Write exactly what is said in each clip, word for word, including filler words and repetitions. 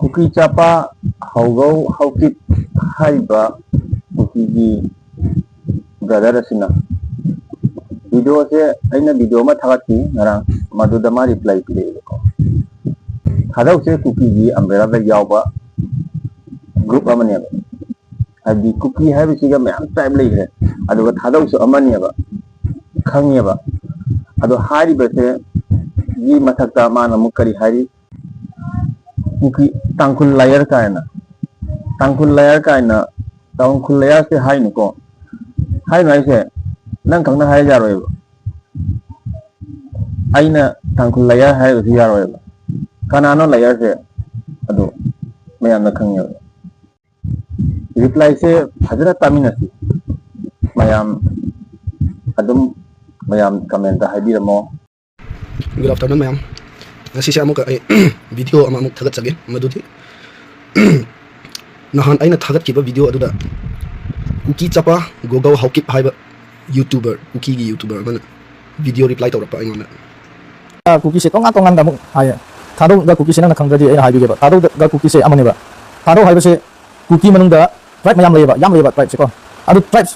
ꯀꯨꯀꯤ ꯆꯥꯄꯥ ꯍꯧꯒꯧ ꯍꯧꯀꯤꯞ ꯍꯥꯏꯔꯤꯕ ꯀꯨꯀꯤꯒꯤ ꯕ꯭ꯔꯗꯔ ꯑꯁꯤꯅ ꯚꯤꯗꯤꯑꯣꯁꯦ, ꯑꯩꯅ ꯚꯤꯗꯤꯑꯣ ꯑꯃ ꯊꯥꯒꯠꯈꯤ ꯉꯔꯥꯡ, ꯃꯗꯨꯗ ꯃꯥ ꯔꯤꯄ꯭ꯂꯥꯏ ꯄꯤꯔꯛꯑꯦꯕꯀꯣ꯫ ꯊꯥꯗꯧꯁꯦ ꯀꯨꯀꯤꯒꯤ ꯑꯝꯕ꯭ꯔꯦꯂꯥꯗ ꯌꯥꯎꯕ ꯒ꯭ꯔꯨꯞ ꯑꯃꯅꯦꯕ꯫ ꯍꯥꯏꯗꯤ ꯀꯨꯀꯤ ꯍꯥꯏꯕꯁꯤꯒ ꯃꯌꯥꯝ ꯇ꯭ꯔꯥꯏꯕ ꯂꯩꯈ꯭ꯔꯦ, ꯑꯗꯨꯒ ꯊꯥꯗꯧꯁꯨ ꯑꯃꯅꯦꯕ, ꯈꯪꯉꯦꯕ꯫ ꯑꯗꯣ ꯍꯥꯏꯔꯤꯕꯁꯦ ꯒꯤ ꯃꯊꯛꯇ ꯃꯥꯅ ꯑꯃꯨꯛ ꯀꯔꯤ ꯍꯥꯏꯔꯤ? ꯀꯨꯀꯤ ꯇꯥꯡꯈꯨꯜ ꯂꯥꯌꯔ ꯀꯥꯏꯅ, ꯇꯥꯡꯈꯨꯜ ꯂꯥꯌꯔ ꯀꯥꯏꯅ, ꯇꯥꯡꯈꯨꯜ ꯂꯥꯌꯔꯁꯦ ꯍꯥꯏꯅꯨꯀꯣ꯫ ꯍꯥꯏꯅꯨ ꯍꯥꯏꯁꯦ ꯅꯪ ꯈꯪꯅ ꯍꯥꯏ ꯌꯥꯔꯣꯏꯕ꯫ ꯑꯩꯅ ꯇꯥꯡꯈꯨꯜ ꯂꯥꯌꯔ ꯍꯥꯏꯔꯒꯁꯨ ꯌꯥꯔꯣꯏꯕ꯫ ꯀꯅꯥꯅꯣ ꯂꯥꯌꯔꯁꯦ? ꯑꯗꯨ ꯃꯌꯥꯝꯅ ꯈꯪꯉꯦꯕ꯫ ꯔꯤꯄ꯭ꯂꯥꯏꯁꯦ ꯐꯖꯅ ꯇꯥꯃꯤꯟꯅꯁꯤ꯫ ꯃꯌꯥꯝ ꯑꯗꯨꯝ, ꯃꯌꯥꯝ ꯀꯃꯦꯟꯇ ꯍꯥꯏꯕꯤꯔꯝꯃꯣ꯫ Good afternoon, ꯃꯌꯥꯝ꯫ ꯉꯁꯤꯁꯦ ꯑꯃꯨꯛꯀ ꯑꯩ ꯚꯤꯗꯤꯑꯣ ꯑꯃ ꯑꯃꯨꯛ ꯊꯥꯒꯠꯆꯒꯦ꯫ ꯃꯗꯨꯗꯤ ꯅꯍꯥꯟ ꯑꯩꯅ ꯊꯥꯒꯠꯈꯤꯕ ꯚꯤꯗꯤꯑꯣ ꯑꯗꯨꯗ ꯀꯨꯀꯤ ꯆꯄꯥ ꯒꯣꯒꯧ ꯍꯥꯎꯀꯤꯞ ꯍꯥꯏꯕ ꯌꯨꯇꯨꯕꯔ, ꯀꯨꯀꯤꯒꯤ ꯌꯨꯇꯨꯕꯔ ꯑꯃꯅ ꯚꯤꯗꯤꯑꯣ ꯔꯤꯄ꯭ꯂꯥꯏ ꯇꯧꯔꯛꯄ ꯑꯩꯉꯣꯟꯗ꯫ ꯀꯨꯀꯤꯁꯦ ꯇꯣꯉꯥꯟ ꯇꯣꯉꯥꯟꯗ ꯑꯃꯨꯛ ꯍꯥꯏꯌꯦ꯫ ꯊꯥꯗꯧꯒ ꯀꯨꯀꯤꯁꯦ ꯅꯪꯅ ꯈꯪꯗ꯭ꯔꯗꯤ ꯑꯩꯅ ꯍꯥꯏꯕꯤꯒꯦꯕ꯫ ꯊꯥꯗꯧꯒ ꯀꯨꯀꯤꯁꯦ ꯑꯃꯅꯦꯕ꯫ ꯊꯥꯗꯧ ꯍꯥꯏꯕꯁꯦ ꯀꯨꯀꯤ ꯃꯅꯨꯡꯗ ꯇ꯭ꯔꯥꯏꯕ ꯃꯌꯥꯝ ꯂꯩꯌꯦꯕ, ꯌꯥꯝ ꯂꯩꯌꯦꯕ ꯇ꯭ꯔꯥꯏꯕꯁꯦꯀꯣ꯫ ꯑꯗꯨ ꯇ꯭ꯔꯥꯏꯕ,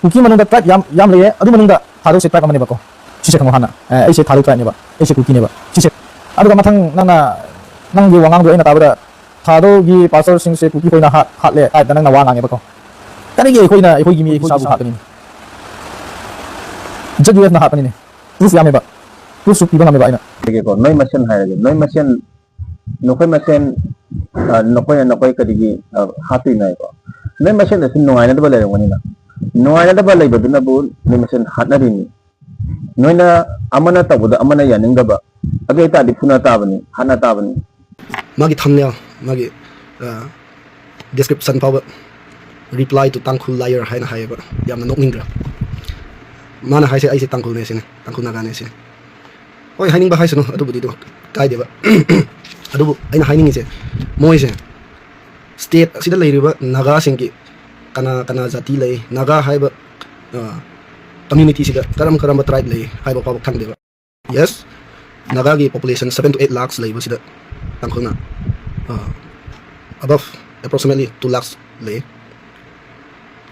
ꯀꯨꯀꯤ ꯃꯅꯨꯡꯗ ꯇ꯭ꯔꯥꯏꯕ ꯌꯥꯝ ꯌꯥꯝ ꯂꯩꯌꯦ꯫ ꯑꯗꯨ ꯃꯅꯨꯡꯗ ꯊꯥꯗꯧꯁꯦ ꯇ꯭ꯔꯥꯏꯕ ꯑꯃꯅꯦꯕꯀꯣ꯫ ꯁꯤꯁꯦ ꯈꯪꯉꯣ ꯍꯥꯟꯅ꯫ ꯑꯦ, ꯑꯩꯁꯦ ꯊꯥꯗꯧ ꯇ꯭ꯔꯥꯏꯕꯅꯦꯕ, ꯑꯩꯁꯦ ꯀꯨꯀꯤꯅꯦꯕ ꯁꯤꯁꯦ꯫ ꯑꯗꯨꯒ ꯃꯊꯪ ꯅꯪꯅ, ꯅꯪꯒꯤ ꯋꯥꯉꯥꯡꯗꯣ ꯑꯩꯅ ꯇꯥꯕꯗ ꯊꯥꯗꯧꯒꯤ ꯄꯥꯁꯇꯔꯁꯤꯡꯁꯦ ꯀꯨꯀꯤ ꯈꯣꯏꯅ ꯍꯥꯠ ꯍꯥꯠꯂꯦ ꯇꯥꯏꯞꯇ ꯅꯪꯅ ꯋꯥ ꯉꯥꯡꯉꯦꯕꯀꯣ꯫ ꯀꯔꯤꯒꯤ ꯑꯩꯈꯣꯏꯅ, ꯑꯩꯈꯣꯏꯒꯤ ꯃꯤ, ꯑꯩꯈꯣꯏ ꯏꯁꯥꯕꯨ ꯍꯥꯠꯀꯅꯤ? ꯖꯦꯠ ꯌꯨ ꯑꯦꯐꯅ ꯍꯥꯠꯄꯅꯤꯅꯦ꯫ ꯄ꯭ꯔꯨꯐ ꯌꯥꯝꯃꯦꯕ꯫ ꯄ꯭ꯔꯨꯐꯁꯨ ꯄꯤꯕ ꯉꯝꯃꯦꯕ ꯑꯩꯅ꯫ ꯍꯥꯏꯔꯒꯦꯀꯣ, ꯅꯣꯏ ꯃꯁꯦꯟ ꯍꯥꯏꯔꯒꯦ, ꯅꯣꯏ ꯃꯁꯦꯟ, ꯅꯈꯣꯏ ꯃꯁꯦꯟ, ꯑ, ꯅꯈꯣꯏꯅ ꯅꯈꯣꯏ ꯀꯔꯤꯒꯤ, ꯑ, ꯍꯥꯠꯇꯣꯏꯅꯣ ꯍꯥꯏꯀꯣ? ꯅꯣꯏ ꯃꯁꯦꯟꯗꯁꯨ ꯅꯨꯡꯉꯥꯏꯅꯗꯕ ꯂꯩꯔꯝꯒꯅꯤꯅ꯫ ꯅꯨꯡꯉꯥꯏꯅꯗꯕ ꯂꯩꯕꯗꯨꯅꯕꯨ ꯅꯣꯏ ꯃꯁꯦꯟ ꯍꯥꯠꯅꯔꯤꯅꯤ꯫ ꯅꯣꯏꯅ ꯑꯃꯅ ꯇꯧꯕꯗ ꯑꯃꯅ ꯌꯥꯅꯤꯡꯗꯕ, ꯑꯗꯨ ꯑꯣꯏꯇꯥꯔꯗꯤ ꯐꯨꯅ ꯇꯥꯕꯅꯤ, ꯍꯥꯠꯅ ꯇꯥꯕꯅꯤ꯫ ꯃꯥꯒꯤ ꯊꯝꯅꯦꯜ, ꯃꯥꯒꯤ ꯗꯤꯁꯀ꯭ꯔꯤꯞꯁꯟ ꯐꯥꯎꯕ "Reply to Tangkhul Liar" ꯍꯥꯏꯅ ꯍꯥꯏꯌꯦꯕ꯫ ꯌꯥꯝꯅ ꯅꯣꯛꯅꯤꯡꯗ꯭ꯔꯥ? ꯃꯥꯅ ꯍꯥꯏꯁꯦ ꯑꯩꯁꯦ ꯇꯥꯡꯈꯨꯜꯅꯦ ꯁꯤꯅꯦ, ꯇꯥꯡꯈꯨꯜ ꯅꯥꯒꯥꯅꯦ ꯁꯤꯅꯦ꯫ ꯍꯣꯏ, ꯍꯥꯏꯅꯤꯡꯕ ꯍꯥꯏꯁꯅꯨ, ꯑꯗꯨꯕꯨꯗꯤ ꯑꯗꯨꯝ ꯀꯥꯏꯗꯦꯕ꯫ ꯑꯗꯨꯕꯨ ꯑꯩꯅ ꯍꯥꯏꯅꯤꯡꯉꯤꯁꯦ, ꯃꯣꯏꯁꯦ ꯁ꯭ꯇꯦꯠ ꯑꯁꯤꯗ ꯂꯩꯔꯤꯕ ꯅꯥꯒꯥꯁꯤꯡꯒꯤ ꯀꯅꯥ ꯀꯅꯥ ꯖꯥꯇꯤ ꯂꯩ, ꯅꯥꯒꯥ ꯍꯥꯏꯕ ꯀꯝꯃ꯭ꯌꯨꯅꯤꯇꯤꯁꯤꯗ ꯀꯔꯝ ꯀꯔꯝꯕ ꯇ꯭ꯔꯥꯏꯕ ꯂꯩ ꯍꯥꯏꯕ ꯐꯥꯎꯕ ꯈꯪꯗꯦꯕ꯫ ꯌꯦꯁ, ꯅꯥꯒꯥꯒꯤ population seven to eight lakhs ꯂꯩꯕꯁꯤꯗ ꯇꯥꯡꯈꯨꯜꯅ, ꯑ, Above approximately two lakhs ꯂꯩ꯫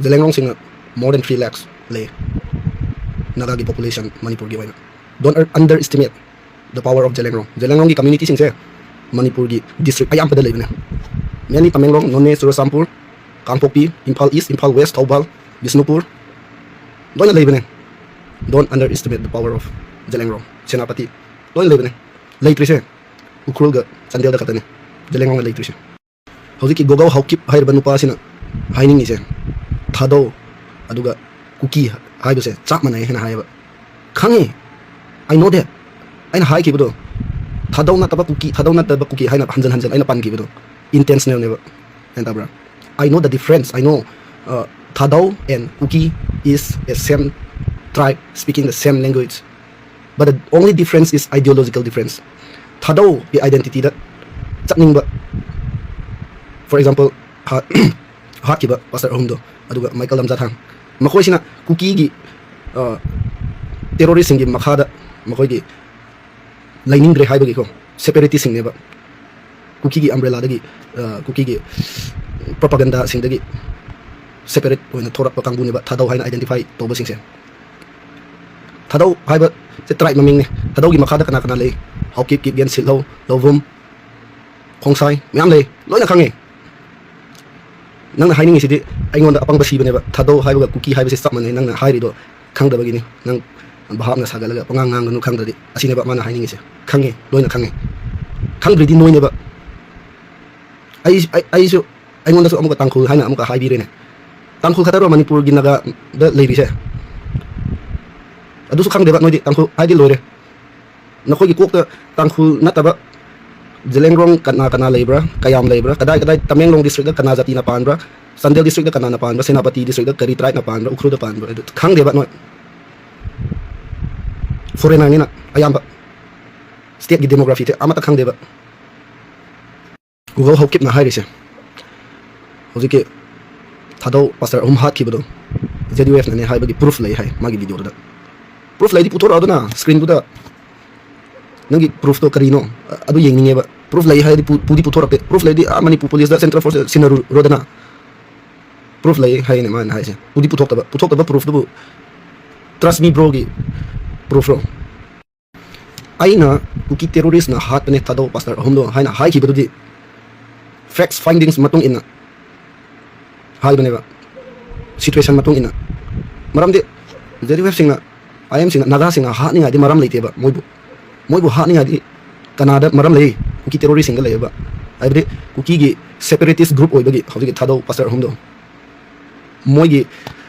ꯖꯦꯂꯦꯡꯔꯣꯡꯁꯤꯡꯅ more than three lakhs ꯂꯩ꯫ ꯅꯥꯒꯥꯒꯤ population ꯃꯅꯤꯄꯨꯔꯒꯤ ꯑꯣꯏꯅ꯫ Don't underestimate the power of Zeliangrong. ꯖꯦꯂꯦꯡꯔꯣꯡꯒꯤ communityꯁꯤꯡꯁꯦ ꯃꯅꯤꯄꯨꯔꯒꯤ district ꯑꯌꯥꯝꯕꯗ ꯂꯩꯕꯅꯦ꯫ Mainly ꯇꯃꯦꯡꯂꯣꯡ, ꯅꯣꯅꯦ, ꯆꯨꯔꯆꯥꯟꯄꯨꯔ, ꯀꯥꯡꯄꯣꯛꯄꯤ, ꯏꯝꯐꯥꯜ East, ꯏꯝꯐꯥꯜ West, ꯊꯧꯕꯥꯜ, ꯕꯤꯁꯅꯨꯄꯨꯔ ꯂꯣꯏꯅ ꯂꯩꯕꯅꯦ꯫ Don't underestimate the power of Zeliangrong. Senapati ꯂꯣꯏꯅ ꯂꯩꯕꯅꯦ꯫ ꯂꯩꯇ꯭ꯔꯤꯁꯦ ꯎꯈ꯭ꯔꯨꯜꯒ ꯆꯥꯟꯗꯦꯜꯗ ꯈꯛꯇꯅꯦ ꯖꯦꯂꯦꯡꯔꯣꯡꯅ ꯂꯩꯇ꯭ꯔꯤꯁꯦ꯫ ꯍꯧꯖꯤꯛꯀꯤ ꯒꯣꯒꯧ ꯍꯥꯎꯀꯤꯞ ꯍꯥꯏꯔꯤꯕ ꯅꯨꯄꯥꯁꯤꯅ ꯍꯥꯏꯅꯤꯡꯉꯤꯁꯦ ꯊꯥꯗꯧ ꯑꯗꯨꯒ ꯀꯨꯀꯤ ꯍꯥꯏꯕꯁꯦ ꯆꯞ ꯃꯥꯟꯅꯩ ꯍꯥꯏꯅ ꯍꯥꯏꯌꯦꯕ꯫ ꯈꯪꯉꯤ, I know that꯫ ꯑꯩꯅ ꯍꯥꯏꯈꯤꯕꯗꯣ ꯊꯥꯗꯧ ꯅꯠꯇꯕ ꯀꯨꯀꯤ, ꯊꯥꯗꯧ ꯅꯠꯇꯕ ꯀꯨꯀꯤ ꯍꯥꯏꯅ ꯍꯟꯖꯤꯟ ꯍꯟꯖꯤꯟ ꯑꯩꯅ ꯄꯟꯈꯤꯕꯗꯣ intentionalꯅꯦꯕ꯫ ꯒ꯭ꯌꯥꯟ ꯇꯥꯕ꯭ꯔꯥ? I know the difference. I know, uh, Thadou and Kuki is a same tribe speaking the same language. But the only difference is ideological difference. ꯊꯥꯗꯧꯒꯤ identityꯗ ꯆꯠꯅꯤꯡꯕ, for example, ꯍꯥ-, ꯍꯥꯠꯈꯤꯕ pastor ꯑꯍꯨꯝꯗꯣ, ꯑꯗꯨꯒ ꯃꯥꯏꯀꯦꯜ ꯂꯝꯖꯥꯊꯥꯡ, ꯃꯈꯣꯏꯁꯤꯅ ꯀꯨꯀꯤꯒꯤ, ꯑ, terroristꯁꯤꯡꯒꯤ ꯃꯈꯥꯗ ꯃꯈꯣꯏꯒꯤ ꯂꯩꯅꯤꯡꯗ꯭ꯔꯦ ꯍꯥꯏꯕꯒꯤꯀꯣ, separatistꯁꯤꯡꯅꯦꯕ꯫ ꯀꯨꯀꯤꯒꯤ umbrellaꯗꯒꯤ, ꯑ, ꯀꯨꯀꯤꯒꯤ propagandaꯁꯤꯡꯗꯒꯤ separate ꯑꯣꯏꯅ ꯊꯣꯔꯛꯄ ꯀꯥꯡꯕꯨꯅꯦꯕ ꯊꯥꯗꯧ ꯍꯥꯏꯅ identify ꯇꯧꯕꯁꯤꯡꯁꯦ꯫ ꯊꯥꯗꯧ ꯍꯥꯏꯕꯁꯦ tribe ꯃꯃꯤꯡꯅꯦ꯫ ꯊꯥꯗꯧꯒꯤ ꯃꯈꯥꯗ ꯀꯅꯥ ꯀꯅꯥ ꯂꯩ? ꯍꯥꯎꯀꯤꯞ, ꯀꯤꯞꯒꯦꯟ, ꯁꯤꯠꯍꯧ, ꯂꯧꯕꯨꯝ, ꯈꯣꯡꯁꯥꯏ ꯃꯌꯥꯝ ꯂꯩ, ꯂꯣꯏꯅ ꯈꯪꯉꯦ꯫ ꯅꯪꯅ ꯍꯥꯏꯅꯤꯡꯉꯤꯁꯤꯗꯤ ꯑꯩꯉꯣꯟꯗ ꯑꯄꯪꯕ ꯁꯤꯕꯅꯦꯕ꯫ ꯊꯥꯗꯧ ꯍꯥꯏꯕꯒ ꯀꯨꯀꯤ ꯍꯥꯏꯕꯁꯤ ꯆꯞ ꯃꯥꯟꯅꯩ꯫ ꯅꯪꯅ ꯍꯥꯏꯔꯤꯗꯣ ꯈꯪꯗꯕꯒꯤꯅꯤ꯫ ꯅꯪ ꯚꯥꯞꯅ ꯁꯥꯒꯠꯂꯒ ꯄꯉꯥꯡ ꯉꯥꯡꯒꯅꯨ ꯈꯪꯗ꯭ꯔꯗꯤ꯫ ꯑꯁꯤꯅꯦꯕ ꯃꯥꯅ ꯍꯥꯏꯅꯤꯡꯉꯤꯁꯦ꯫ ꯈꯪꯉꯦ, ꯂꯣꯏꯅ ꯈꯪꯉꯦ꯫ ꯈꯪꯗ꯭ꯔꯤꯗꯤ ꯅꯣꯏꯅꯦꯕ꯫ ꯑꯩ, ꯑꯩ, ꯑꯩꯁꯨ, ꯑꯩꯉꯣꯟꯗꯁꯨ ꯑꯃꯨꯛꯀ ꯇꯥꯡꯈꯨꯜ ꯍꯥꯏꯅ ꯑꯃꯨꯛꯀ ꯍꯥꯏꯕꯤꯔꯦꯅꯦ꯫ ꯇꯥꯡꯈꯨꯜ ꯈꯛꯇꯔꯣ ꯃꯅꯤꯄꯨꯔꯒꯤ ꯅꯥꯒꯥꯗ ꯂꯩꯔꯤꯁꯦ? ꯑꯗꯨꯁꯨ ꯈꯪꯗꯦꯕ ꯅꯣꯏꯗꯤ꯫ ꯇꯥꯡꯈꯨꯜ ꯍꯥꯏꯗꯤ ꯂꯣꯏꯔꯦ꯫ ꯅꯈꯣꯏꯒꯤ ꯀꯣꯛꯇ ꯇꯥꯡꯈꯨꯜ ꯅꯠꯇꯕ ꯖꯦꯂꯦꯡꯔꯣꯡ ꯀꯅꯥ ꯀꯅꯥ ꯂꯩꯕ꯭ꯔꯥ, ꯀꯌꯥꯝ ꯂꯩꯕ꯭ꯔꯥ, ꯀꯗꯥꯏ ꯀꯗꯥꯏ, ꯇꯃꯦꯡꯂꯣꯡ districtꯇ ꯀꯅꯥ ꯖꯥꯇꯤꯅ ꯄꯥꯟꯕ꯭ꯔꯥ, ꯆꯥꯟꯗꯦꯜ districtꯇ ꯀꯅꯥꯅ ꯄꯥꯟꯕ꯭ꯔꯥ, ꯁꯦꯅꯥꯄꯇꯤ districtꯇ ꯀꯔꯤ tribeꯅ ꯄꯥꯟꯕ꯭ꯔꯥ, ꯎꯈ꯭ꯔꯨꯜꯗ ꯄꯥꯟꯕ꯭ꯔꯥ, ꯑꯗꯨ ꯈꯪꯗꯦꯕ ꯅꯣꯏ꯫ Foreignerꯅꯤꯅ ꯑꯌꯥꯝꯕ꯫ Stateꯀꯤ demographyꯁꯦ ꯑꯃꯠꯇ ꯈꯪꯗꯦꯕ꯫ ꯒꯣꯒꯧ ꯍꯥꯎꯀꯤꯞꯅ ꯍꯥꯏꯔꯤꯁꯦ, ꯍꯧꯖꯤꯛꯀꯤ ꯊꯥꯗꯧ pastor ꯑꯍꯨꯝ ꯍꯥꯠꯈꯤꯕꯗꯣ ZUFꯅꯅꯦ ꯍꯥꯏꯕꯒꯤ proof ꯂꯩ ꯍꯥꯏ ꯃꯥꯒꯤ videoꯗꯨꯗ꯫ Proof ꯂꯩꯗꯤ ꯄꯨꯊꯣꯔꯛꯑꯣꯗꯅ screenꯗꯨꯗ꯫ ꯅꯪꯒꯤ proofꯇꯣ ꯀꯔꯤꯅꯣ? ꯑ-, ꯑꯗꯨ ꯌꯦꯡꯅꯤꯡꯉꯦꯕ꯫ ꯄ꯭ꯔꯨꯐ ꯂꯩ ꯍꯥꯏꯗꯤ ꯄꯨ- ꯄꯨꯗꯤ ꯄꯨꯊꯣꯔꯛꯇꯦ꯫ ꯄ꯭ꯔꯨꯐ ꯂꯩꯗꯤ ꯑꯥ ꯃꯅꯤꯄꯨꯔ ꯄꯨꯂꯤꯁꯇ, ꯁꯦꯟꯇ꯭ꯔꯦꯜ ꯐꯣꯔꯁꯇ ꯁꯤꯟꯅꯔꯨꯔꯣꯗꯅ꯫ ꯄ꯭ꯔꯨꯐ ꯂꯩ ꯍꯥꯏꯅꯦ ꯃꯥꯅ ꯍꯥꯏꯁꯦ, ꯄꯨꯗꯤ ꯄꯨꯊꯣꯛꯇꯕ꯫ ꯄꯨꯊꯣꯛꯇꯕ ꯄ꯭ꯔꯨꯐꯇꯨꯕꯨ, trust me broꯒꯤ ꯄ꯭ꯔꯨꯐꯔꯣ? ꯑꯩꯅ ꯀꯨꯀꯤ ꯇꯦꯔꯣꯔꯤꯁꯅ ꯍꯥꯠꯄꯅꯦ ꯊꯥꯗꯧ ꯄꯥꯁꯇꯔ ꯑꯍꯨꯝꯗꯣ ꯍꯥꯏꯅ ꯍꯥꯏꯈꯤꯕꯗꯨꯗꯤ ꯐꯦꯛꯁ ꯐꯥꯏꯟꯗꯤꯡꯁ ꯃꯇꯨꯡ ꯏꯟꯅ ꯍꯥꯏꯕꯅꯦꯕ, ꯁꯤꯆꯨꯋꯦꯁꯟ ꯃꯇꯨꯡ ꯏꯟꯅ꯫ ꯃꯔꯝꯗꯤ ꯖꯦ ꯗꯤ ꯌꯨ ꯑꯦꯐꯁꯤꯡꯅ, ꯑꯥꯏ ꯑꯦꯝꯁꯤꯡꯅ ꯅꯥꯒꯥꯁꯤꯡꯅ ꯍꯥꯠꯅꯤꯡꯉꯥꯏꯗꯤ ꯃꯔꯝ ꯂꯩꯇꯦꯕ꯫ ꯃꯣꯏꯕꯨ, ꯃꯣꯏꯕꯨ ꯍꯥꯠꯅꯤꯡꯉꯥꯏꯗꯤ ꯀꯅꯥꯗ ꯃꯔꯝ ꯂꯩ? ꯀꯨꯀꯤ ꯇꯦꯔꯣꯔꯤꯁꯁꯤꯡꯗ ꯂꯩꯌꯦꯕ꯫ ꯍꯥꯏꯕꯗꯤ ꯀꯨꯀꯤꯒꯤ ꯁꯦꯄꯔꯦꯇꯤꯁ ꯒ꯭ꯔꯨꯞ ꯑꯣꯏꯕꯒꯤ ꯍꯧꯖꯤꯛꯀꯤ ꯊꯥꯗꯧ ꯄꯥꯁꯇꯔ ꯑꯍꯨꯝꯗꯣ ꯃꯣꯏꯒꯤ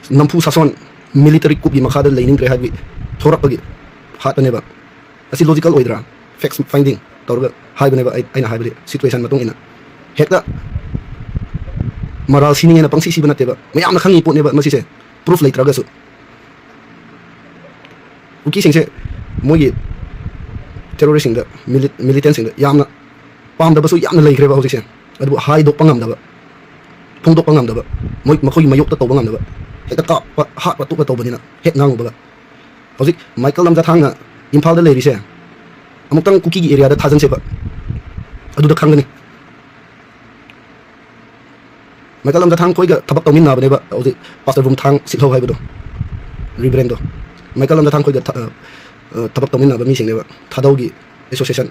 ꯅꯝꯐꯨ ꯁꯥꯁꯣꯟ, ꯃꯤꯂꯤꯇꯔꯤ ꯀꯨꯞꯀꯤ ꯃꯈꯥꯗ ꯂꯩꯅꯤꯡꯗ꯭ꯔꯦ ꯍꯥꯏꯕꯒꯤ ꯊꯣꯔꯛꯄꯒꯤ ꯍꯥꯠꯄꯅꯦꯕ꯫ ꯑꯁꯤ ꯂꯣꯖꯤꯀꯦꯜ ꯑꯣꯏꯗ꯭ꯔꯥ? ꯐꯦꯛꯁ ꯐꯥꯏꯟꯗꯤꯡ ꯇꯧꯔꯒ ꯍꯥꯏꯕꯅꯦꯕ꯫ ꯑꯩ, ꯑꯩꯅ ꯍꯥꯏꯕꯗꯤ ꯁꯤꯆꯨꯋꯦꯁꯟ ꯃꯇꯨꯡ ꯏꯟꯅ ꯍꯦꯛꯇ ꯃꯔꯥꯜ ꯁꯤꯅꯤꯡꯉꯦꯅ ꯄꯪꯁꯤ ꯁꯤꯕ ꯅꯠꯇꯦꯕ꯫ ꯃꯌꯥꯝꯅ ꯈꯪꯉꯤ ꯄꯣꯠꯅꯦꯕ ꯃꯁꯤꯁꯦ, ꯄ꯭ꯔꯨꯐ ꯂꯩꯇ꯭ꯔꯒꯁꯨ꯫ ꯀꯨꯀꯤꯁꯤꯡꯁꯦ ꯃꯣꯏꯒꯤ ꯇꯦꯔꯣꯔꯤꯁꯁꯤꯡꯗ, ꯃꯤꯂꯤ-, ꯃꯤꯂꯤꯇꯦꯟꯁꯤꯡꯗ ꯌꯥꯝꯅ ꯄꯥꯝꯗꯕꯁꯨ ꯌꯥꯝꯅ ꯂꯩꯈ꯭ꯔꯦꯕ ꯍꯧꯖꯤꯛꯁꯦ꯫ ꯑꯗꯨꯕꯨ ꯍꯥꯏꯗꯣꯛꯄ ꯉꯝꯗꯕ, ꯐꯣꯡꯗꯣꯛꯄ ꯉꯝꯗꯕ, ꯃꯣꯏ, ꯃꯈꯣꯏꯒꯤ ꯃꯥꯌꯣꯛꯇ ꯇꯧꯕ ꯉꯝꯗꯕ, ꯍꯦꯛꯇ ꯀꯥꯞꯄ, ꯍꯥꯠꯄ, ꯇꯨꯞꯄ ꯇꯧꯕꯅꯤꯅ ꯍꯦꯛ ꯉꯥꯡꯉꯨꯕꯒ꯫ ꯍꯧꯖꯤꯛ ꯃꯥꯏꯀꯦꯜ ꯂꯝꯖꯥꯊꯥꯡꯅ ꯏꯝꯐꯥꯜꯗ ꯂꯩꯔꯤꯁꯦ, ꯑꯃꯨꯛꯇꯪ ꯀꯨꯀꯤꯒꯤ ꯑꯦꯔꯤꯌꯥꯗ ꯊꯥꯖꯤꯟꯁꯦꯕ, ꯑꯗꯨꯗ ꯈꯪꯒꯅꯤ꯫ ꯃꯥꯏꯀꯦꯜ ꯂꯝꯖꯥꯊꯥꯡ ꯈꯣꯏꯒ ꯊꯕꯛ ꯇꯧꯃꯤꯟꯅꯕꯅꯦꯕ ꯍꯧꯖꯤꯛ ꯄꯥꯁꯇꯔ ꯕꯨꯝꯊꯥꯡ ꯁꯤꯠꯍꯧ ꯍꯥꯏꯕꯗꯣ, ꯔꯤꯕ꯭ꯔꯦꯟꯗꯣ꯫ ꯃꯥꯏꯀꯦꯜ ꯂꯝꯖꯥꯊꯥꯡ ꯈꯣꯏꯒ ꯊ-, ꯑ, ꯑ, ꯊꯕꯛ ꯇꯧꯃꯤꯟꯅꯕ ꯃꯤꯁꯤꯡꯅꯦꯕ, ꯊꯥꯗꯧꯒꯤ ꯑꯦꯁꯣꯁꯤꯌꯦꯁꯟ,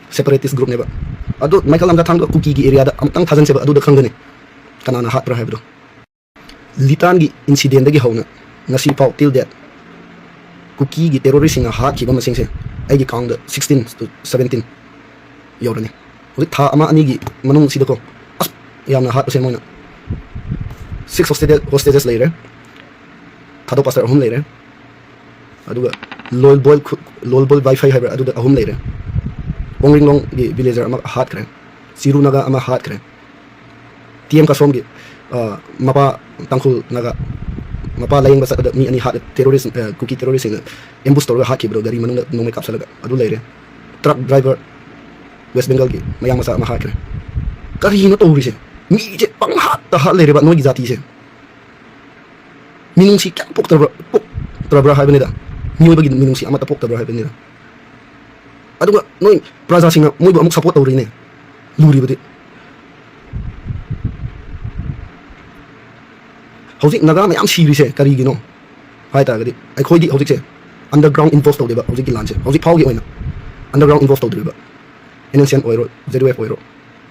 ꯁꯦꯄꯔꯦꯇꯤꯁ ꯒ꯭ꯔꯨꯞꯅꯦꯕ꯫ ꯑꯗꯣ ꯃꯥꯏꯀꯦꯜ ꯂꯝꯖꯥꯊꯥꯡꯗꯣ ꯀꯨꯀꯤꯒꯤ ꯑꯦꯔꯤꯌꯥꯗ ꯑꯃꯨꯛꯇꯪ ꯊꯥꯖꯤꯟꯁꯦꯕ, ꯑꯗꯨꯗ ꯈꯪꯒꯅꯤ ꯀꯅꯥꯅ ꯍꯥꯠꯄ꯭ꯔꯥ ꯍꯥꯏꯕꯗꯣ꯫ ꯂꯤꯇꯥꯟꯒꯤ ꯏꯟꯁꯤꯗꯦꯟꯗꯒꯤ ꯍꯧꯅ ꯉꯁꯤ ꯐꯥꯎ, till date, ꯀꯨꯀꯤꯒꯤ ꯇꯦꯔꯣꯔꯤꯁꯁꯤꯡꯅ ꯍꯥꯠꯈꯤꯕ ꯃꯁꯤꯡꯁꯦ ꯑꯩꯒꯤ ꯀꯥꯎꯟꯗ sixteen to seventeen ꯌꯧꯔꯅꯤ꯫ ꯍꯧꯖꯤꯛ ꯊꯥ ꯑꯃ ꯑꯅꯤꯒꯤ ꯃꯅꯨꯡꯁꯤꯗꯀꯣ, ꯑꯁ, ꯌꯥꯝꯅ ꯍꯥꯠꯄꯁꯦ ꯃꯣꯏꯅ꯫ Six hostage-, hostages ꯂꯩꯔꯦ, ꯊꯥꯗꯧ ꯄꯥꯁꯇꯔ ꯑꯍꯨꯝ ꯂꯩꯔꯦ, ꯑꯗꯨꯒ ꯂꯣꯜꯕꯣꯜ ꯈꯨ-, ꯂꯣꯜꯕꯣꯜ ꯋꯥꯏꯐꯥꯏ ꯍꯥꯏꯕ꯭ꯔꯥ, ꯑꯗꯨꯗ ꯑꯍꯨꯝ ꯂꯩꯔꯦ, ꯄꯣꯡꯔꯤꯡꯂꯣꯡꯒꯤ ꯚꯤꯂꯦꯖꯔ ꯑꯃ ꯍꯥꯠꯈ꯭ꯔꯦ, ꯆꯤꯔꯨ ꯅꯥꯒꯥ ꯑꯃ ꯍꯥꯠꯈ꯭ꯔꯦ, ꯇꯤ ꯑꯦꯝ ꯀꯥꯁꯣꯝꯒꯤ, ꯑ, ꯃꯄꯥ ꯇꯥꯡꯈꯨꯜ ꯅꯥꯒꯥ, ꯃꯄꯥ ꯂꯥꯌꯦꯡꯕ ꯆꯠꯄꯗ ꯃꯤ ꯑꯅꯤ ꯍꯥꯠꯂꯦ, ꯇꯦꯔꯣꯔꯤꯁ, ꯑ, ꯀꯨꯀꯤ ꯇꯦꯔꯣꯔꯤꯁꯁꯤꯡꯅ ꯑꯦꯝꯕꯨꯁ ꯇꯧꯔꯒ ꯍꯥꯠꯈꯤꯕꯗꯣ, ꯒꯥꯔꯤ ꯃꯅꯨꯡꯗ ꯅꯣꯡꯃꯩ ꯀꯥꯞꯁꯜꯂꯒ, ꯑꯗꯨ ꯂꯩꯔꯦ꯫ ꯇ꯭ꯔꯛ ꯗ꯭ꯔꯥꯏꯚꯔ ꯋꯦꯁ ꯕꯦꯡꯒꯜꯒꯤ ꯃꯌꯥꯡ ꯃꯆꯥ ꯑꯃ ꯍꯥꯠꯈ꯭ꯔꯦ꯫ ꯀꯔꯤꯅꯣ ꯇꯧꯔꯤꯁꯦ? ꯃꯤꯁꯦ ꯄꯪꯍꯥꯠꯇ ꯍꯥꯠ ꯂꯩꯔꯦꯕ ꯅꯣꯏꯒꯤ ꯖꯥꯇꯤꯁꯦ꯫ ꯃꯤꯅꯨꯡꯁꯤ ꯀꯌꯥꯝ ꯄꯣꯛꯇ꯭ꯔꯕ꯭ꯔꯥ, ꯄꯣꯛꯇ꯭ꯔꯕ꯭ꯔꯥ ꯍꯥꯏꯕꯅꯤꯗ꯫ ꯃꯤꯑꯣꯏꯕꯒꯤ ꯃꯤꯅꯨꯡꯁꯤ ꯑꯃꯠꯇ ꯄꯣꯛꯇꯕ꯭ꯔꯥ ꯍꯥꯏꯕꯅꯤꯗ꯫ ꯑꯗꯨꯒ ꯅꯣꯏ ꯄ꯭ꯔꯖꯥꯁꯤꯡꯅ ꯃꯣꯏꯕꯨ ꯑꯃꯨꯛ ꯁꯞꯄꯣꯔꯠ ꯇꯧꯔꯤꯅꯦ꯫ ꯂꯨꯔꯤꯕꯗꯤ ꯍꯧꯖꯤꯛ ꯅꯥꯒꯥ ꯃꯌꯥꯝ ꯁꯤꯔꯤꯁꯦ ꯀꯔꯤꯒꯤꯅꯣ ꯍꯥꯏ ꯇꯥꯔꯒꯗꯤ, ꯑꯩꯈꯣꯏꯗꯤ ꯍꯧꯖꯤꯛꯁꯦ ꯑꯟꯗꯔꯒ꯭ꯔꯥꯎꯟ ꯏꯟꯐꯣꯜꯁ ꯇꯧꯗꯦꯕ꯫ ꯍꯧꯖꯤꯛꯀꯤ ꯂꯥꯟꯁꯦ ꯍꯧꯖꯤꯛ ꯐꯥꯎꯒꯤ ꯑꯣꯏꯅ ꯑꯟꯗꯔꯒ꯭ꯔꯥꯎꯟ ꯏꯟꯐꯣꯜꯁ ꯇꯧꯗ꯭ꯔꯤꯕ꯫ ꯑꯦꯟ ꯑꯦꯟ ꯁꯤ ꯑꯦꯟ ꯑꯣꯏꯔꯣ, ꯖꯦꯗ ꯌꯨ ꯑꯦꯐ ꯑꯣꯏꯔꯣ,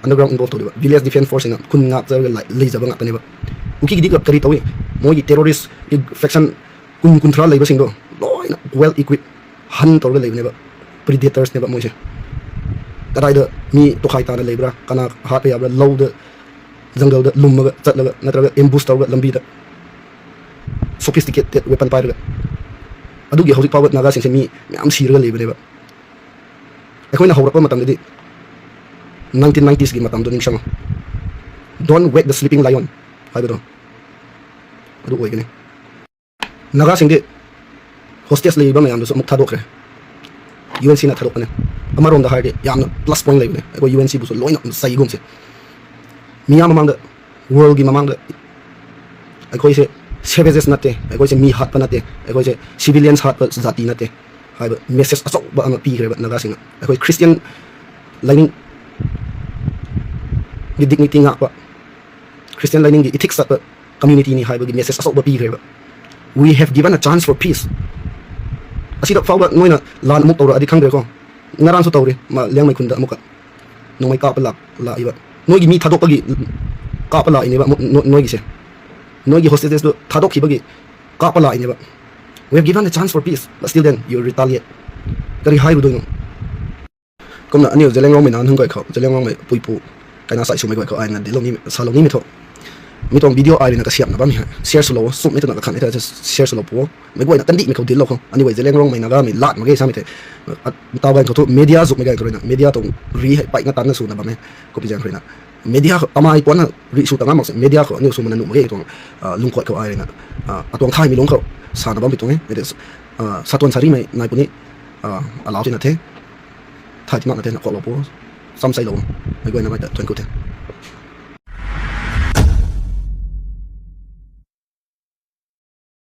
ꯑꯟꯗꯔꯒ꯭ꯔꯥꯎꯟ ꯏꯟꯐꯣꯜꯁ ꯇꯧꯗ꯭ꯔꯤꯕ꯫ ꯚꯤꯂꯦꯖ ꯗꯤꯐꯦꯟꯁ ꯐꯣꯔꯁꯁꯤꯡꯅ ꯈꯨꯟ ꯉꯥꯛꯆꯔꯒ ꯂꯩ- ꯂꯩꯖꯕ ꯉꯥꯛꯇꯅꯦꯕ꯫ ꯀꯨꯀꯤꯒꯤꯗꯤ ꯀꯔꯤ ꯇꯧꯏ? ꯃꯣꯏꯒꯤ ꯇꯦꯔꯣꯔꯤꯁꯀꯤ ꯐꯦꯛꯁꯟ ꯀꯨꯟ ꯀꯨꯟꯊ꯭ꯔꯥ ꯂꯩꯕꯁꯤꯡꯗꯣ ꯂꯣꯏꯅ ꯋꯦꯜ ꯏꯀ꯭ꯋꯤꯞ ꯍꯟ ꯇꯧꯔꯒ ꯂꯩꯕꯅꯦꯕ꯫ ꯄ꯭ꯔꯤꯗꯦꯇꯔꯁꯅꯦꯕ ꯃꯣꯏꯁꯦ꯫ ꯀꯗꯥꯏꯗ ꯃꯤ ꯇꯣꯈꯥꯏ ꯇꯥꯅ ꯂꯩꯕ꯭ꯔꯥ, ꯀꯅꯥ ꯍꯥꯠꯄ ꯌꯥꯕ꯭ꯔꯥ, ꯂꯧꯗ, ꯖꯪꯒꯜꯗ ꯂꯨꯝꯃꯒ ꯆꯠꯂꯒ, ꯅꯠꯇ꯭ꯔꯒ ꯑꯦꯝꯕꯨꯁ ꯇꯧꯔꯒ ꯂꯝꯕꯤꯗ ꯁꯣꯐꯤꯁꯇꯤꯀꯦꯇꯦꯠ ꯋꯦꯄꯟ ꯄꯥꯏꯔꯒ꯫ ꯑꯗꯨꯒꯤ ꯍꯧꯖꯤꯛ ꯐꯥꯎꯕ ꯅꯥꯒꯥꯁꯤꯡꯁꯦ ꯃꯤ ꯃꯌꯥꯝ ꯁꯤꯔꯒ ꯂꯩꯕꯅꯦꯕ꯫ ꯑꯩꯈꯣꯏꯅ ꯍꯧꯔꯛꯄ ꯃꯇꯝꯗꯗꯤ ꯅꯥꯏꯟꯇꯤꯟ ꯅꯥꯏꯟꯇꯤꯁꯀꯤ ꯃꯇꯝꯗꯣ ꯅꯤꯡꯁꯤꯡꯉꯣ꯫ "Don't wake the sleeping lion" ꯍꯥꯏꯕꯗꯣ ꯑꯗꯨ ꯑꯣꯏꯒꯅꯤ꯫ ꯅꯥꯒꯥꯁꯤꯡꯗꯤ ꯍꯣꯁꯇꯦꯖ ꯂꯩꯔꯤꯕ ꯃꯌꯥꯝꯗꯨꯁꯨ ꯑꯃꯨꯛ ꯊꯥꯗꯣꯛꯈ꯭ꯔꯦ꯫ ꯌꯨ ꯑꯦꯟ ꯁꯤꯅ ꯊꯥꯗꯣꯛꯄꯅꯦ꯫ ꯑꯃꯔꯣꯝꯗ ꯍꯥꯏꯔꯗꯤ ꯌꯥꯝꯅ ꯄ꯭ꯂꯁ ꯄꯣꯏꯟ ꯂꯩꯕꯅꯦ꯫ ꯑꯩꯈꯣꯏ ꯌꯨ ꯑꯦꯟ ꯁꯤꯕꯨꯁꯨ ꯂꯣꯏꯅ ꯆꯩꯒꯨꯝꯁꯦ꯫ ꯃꯤꯌꯥꯝ ꯃꯃꯥꯡꯗ, ꯋꯥꯔꯜꯒꯤ ꯃꯃꯥꯡꯗ ꯑꯩꯈꯣꯏꯁꯦ ꯁꯦꯚꯦꯖꯦꯁ ꯅꯠꯇꯦ, ꯑꯩꯈꯣꯏꯁꯦ ꯃꯤ ꯍꯥꯠꯄ ꯅꯠꯇꯦ, ꯑꯩꯈꯣꯏꯁꯦ ꯁꯤꯚꯤꯂꯤꯌꯟꯁ ꯍꯥꯠꯄ ꯖꯥꯇꯤ ꯅꯠꯇꯦ ꯍꯥꯏꯕ ꯃꯦꯁꯦꯖ ꯑꯆꯧꯕ ꯑꯃ ꯄꯤꯈ꯭ꯔꯦꯕ ꯅꯥꯒꯥꯁꯤꯡꯅ꯫ ꯑꯩꯈꯣꯏ ꯈ꯭ꯔꯤꯁꯇꯤꯌꯟ ꯂꯥꯏꯅꯤꯡꯒꯤ ꯗꯤꯒꯅꯤꯇꯤ ꯉꯥꯛꯄ, ꯈ꯭ꯔꯤꯁꯇꯤꯌꯟ ꯂꯥꯏꯅꯤꯡꯒꯤ ꯏꯊꯤꯛꯁ ꯆꯠꯄ ꯀꯝꯃ꯭ꯌꯨꯅꯤꯇꯤꯅꯤ ꯍꯥꯏꯕꯒꯤ ꯃꯦꯁꯦꯖ ꯑꯆꯧꯕ ꯄꯤꯈ꯭ꯔꯦꯕ꯫ "We have given a chance for peace." ꯑꯁꯤꯗ ꯐꯥꯎꯕ ꯅꯣꯏꯅ ꯂꯥꯟ ꯑꯃꯨꯛ ꯇꯧꯔꯛꯑꯗꯤ ꯈꯪꯗ꯭ꯔꯦꯀꯣ꯫ ꯉꯔꯥꯡꯁꯨ ꯇꯧꯔꯤ, ꯃꯥ ꯂꯤꯌꯥꯡꯃꯩ ꯈꯨꯟꯗ ꯑꯃꯨꯛꯀ ꯅꯣꯡꯃꯩ ꯀꯥꯞꯄ ꯂꯥꯛ-, ꯂꯥꯛꯏꯕ꯫ ꯅꯣꯏꯒꯤ ꯃꯤ ꯊꯥꯗꯣꯛꯄꯒꯤ ꯀꯥꯞꯄ ꯂꯥꯛꯏꯅꯦꯕ ꯑꯃꯨꯛ ꯅꯣ-, ꯅꯣꯏꯒꯤꯁꯦ꯫ ꯅꯣꯏꯒꯤ ꯍꯣꯁꯇꯦꯖꯦꯁꯇꯨ ꯊꯥꯗꯣꯛꯈꯤꯕꯒꯤ ꯀꯥꯞꯄ ꯂꯥꯛꯏꯅꯦꯕ꯫ "We have given a chance for peace, but still then you retaliate." ꯀꯔꯤ ꯍꯥꯏꯔꯨꯗꯣꯏꯅꯣ? ꯀꯨꯝꯅ ꯑꯅꯤꯌꯨ ꯖꯦꯂꯦꯡꯔꯣꯡꯃꯩ ꯅꯥꯟ ꯍꯪꯒꯣꯏ ꯈꯣ, ꯖꯦꯂꯦꯡꯔꯣꯡꯃꯩ ꯄꯨꯏꯄꯨ ꯀꯩꯅꯥ ꯁꯥꯏ ꯁꯨꯃꯩ ꯒꯣꯏ ꯈꯣ, ꯑꯥꯏꯅ ꯗꯤꯜꯂꯣ ꯃꯤ, ꯁꯥꯂꯣ ꯃꯤ ꯃꯤꯊꯣ꯫ ꯃꯤꯇꯣꯡ ꯚꯤꯗꯤꯑꯣ ꯑꯥꯏꯔꯤꯅ ꯀꯁꯤꯌꯥꯞꯅ ꯕꯥꯃꯤ ꯍꯥꯏ꯫ ꯁꯤꯌꯔ ꯁꯨꯂꯣ, ꯁꯨꯝ ꯃꯤꯇꯅ ꯀꯈꯥꯟ ꯏꯊ ꯁꯤꯌꯔ ꯁꯨꯂꯣ ꯄꯨꯑꯣ꯫ ꯃꯩ ꯒꯣꯏꯅ ꯇꯟꯗꯤ ꯃꯤꯈꯧ ꯗꯤꯜꯂꯣ ꯈꯣ꯫ ꯑꯅꯤꯋꯥꯏ ꯖꯦꯂꯦꯡꯔꯣꯡꯃꯩ ꯅꯥꯒꯥꯃꯤ ꯂꯥꯠ ꯃꯒꯩ ꯁꯥꯃꯤꯊꯦ꯫ ꯑ, ꯇꯥꯕꯥꯏ ꯊꯣꯊꯣ ꯃꯦꯗꯤꯌꯥ ꯖꯨꯛ ꯃꯩꯒꯥꯏ ꯈꯣꯏꯅ, ꯃꯦꯗꯤꯌꯥ ꯇꯣꯡ ꯔꯤ ꯍꯥꯏ ꯄꯥꯏꯛꯅ ꯇꯥꯟꯅ ꯁꯨꯅ ꯕꯥꯃꯦ꯫ ꯀꯣꯄꯤ ꯖꯥꯡ ꯈꯣꯏꯅ꯫ ꯃꯦꯗꯤꯌꯥ ꯈꯣ, ꯇꯃꯥꯏ ꯄꯣꯟꯅ ꯔꯤ ꯁꯨ ꯇꯉꯥ ꯃꯛꯁꯦ꯫ ꯃꯦꯗꯤꯌꯥ ꯈꯣ, ꯑꯅꯤꯌꯨ ꯁꯨꯃꯅ ꯅꯨꯃꯒꯩ ꯇꯣꯡ, ꯑ, ꯂꯨꯡꯈꯣꯠ ꯈꯣ ꯑꯥꯏꯔꯤꯅ꯫ ꯑ, ꯑꯇꯣꯡ ꯊꯥꯏ ꯃꯤ ꯂꯨꯡ ꯈꯣ ꯁꯥꯅ ꯕꯥꯝ ꯕꯤꯇꯣꯡꯉꯦ꯫ ꯃꯦꯗꯤꯌꯥ, ꯑ, ꯁꯥꯇꯣꯟ ꯁꯥꯔꯤ ꯃꯩ ꯅꯥꯏ ꯄꯨꯅꯤ꯫ ꯑ, ꯑꯂꯥꯎ ꯆꯤꯅ ꯊꯦ꯫ ꯊꯥꯏ ꯇꯤꯃꯥꯛꯅ ꯊꯦꯅ ꯀꯣꯛꯂꯣꯄꯣ꯫ ꯆꯝ ꯆꯩꯂꯣ꯫ ꯃꯩ ꯒꯣꯏꯅ ꯃꯩꯗ ꯊꯣꯏꯅ ꯀꯨꯊꯦ꯫